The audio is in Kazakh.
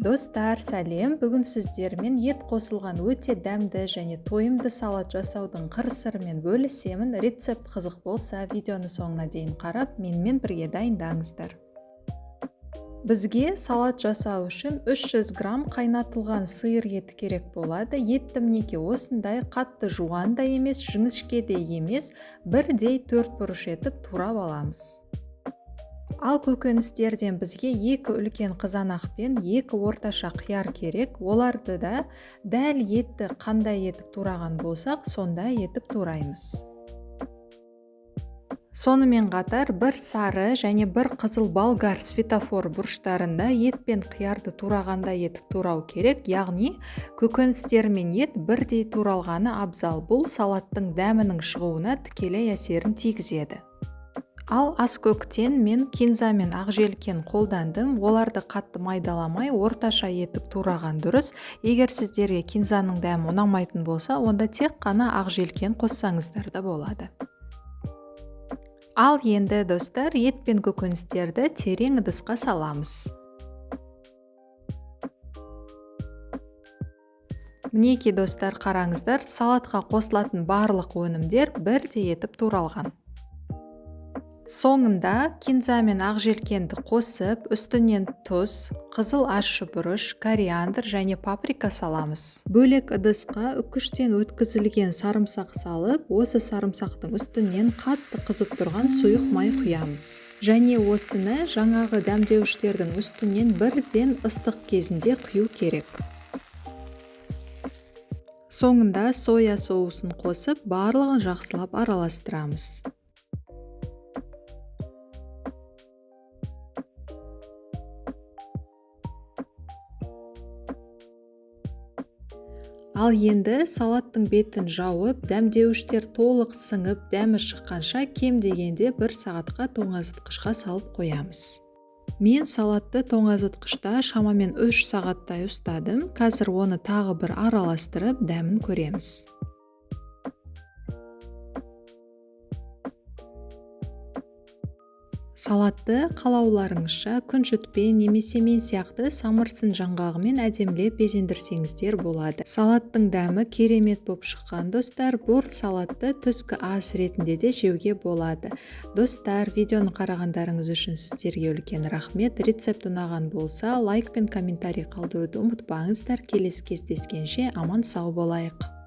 Достар, сәлем! Бүгін сіздермен ет қосылған өте дәмді және тойымды салат жасаудың қыр-сырымен бөлісемін. Рецепт қызық болса, видеоны соңына дейін қарап, менімен бірге дайындаңыздар. Бізге салат жасау үшін 300 грамм қайнатылған сиыр еті керек болады. Етті мінекей осындай қатты жуан да емес, жіңішке де емес, бірдей төрт бұрыш етіп турап аламыз. Ал көкөністерден бізге 2 үлкен қызанақ пен 2 орташа қияр керек. Оларды да дәл етті қандай етіп тураған болсақ, сондай етіп тураймыз. Сонымен қатар бір сары және бір қызыл болгар светофор бұрыштарында ет пен қиярды турағандай етіп турау керек, яғни көкөністер мен ет бірдей туралғаны абзал. Бұл салаттың дәмінің шығуына тікелей әсерін тигізеді. Ал аскөктен мен кинза мен ақжелкен қолдандым. Оларды қатты майдаламай, орташа етіп тураған дұрыс. Егер сіздерге кинзаның дәмі ұнамайтын болса, онда тек қана ақжелкен қоссаңыздар да болады. Ал енді, достар, ет пен көкөністерді терең ыдысқа саламыз. Мінекей, достар, қараңыздар, салатқа қосылатын барлық өнімдер бірдей етіп туралған. Соңында кинза мен ақжелкенді қосып, үстінен тұз, қызыл ащы бұрыш, кориандр және паприка саламыз. Бөлек ыдысқа үкіштен өткізілген сарымсақ салып, осы сарымсақтың үстінен қатты қызып тұрған сұйық май құямыз. Және осыны жаңағы дәмдеуіштердің үстінен бірден ыстық кезінде құю керек. Соңында соя соусын қосып, барлығын жақсылап араластырамыз. Ал енді салаттың бетін жауып, дәмдеуіштер толық сіңіп, дәмі шыққанша кем дегенде 1 сағатқа тоңазытқышқа салып қоямыз. Мен салатты тоңазытқышта шамамен 3 сағаттай ұстадым. Қазір оны тағы бір араластырып, дәмін көреміз. Салатты қалауларыңызша күнжітпен немесе мен сияқты самырсын жаңғағымен әдемілеп безендірсеңіздер болады. Салаттың дәмі керемет боп шыққан, достар. Бұл салатты түскі ас ретінде де жеуге болады. Достар, видеоны қарағандарыңыз үшін сіздерге үлкен рахмет. Рецепт ұнаған болса, лайк пен комментарий қалдыруды ұмытпаңыздар. Келесі кездескенше аман сау болайық.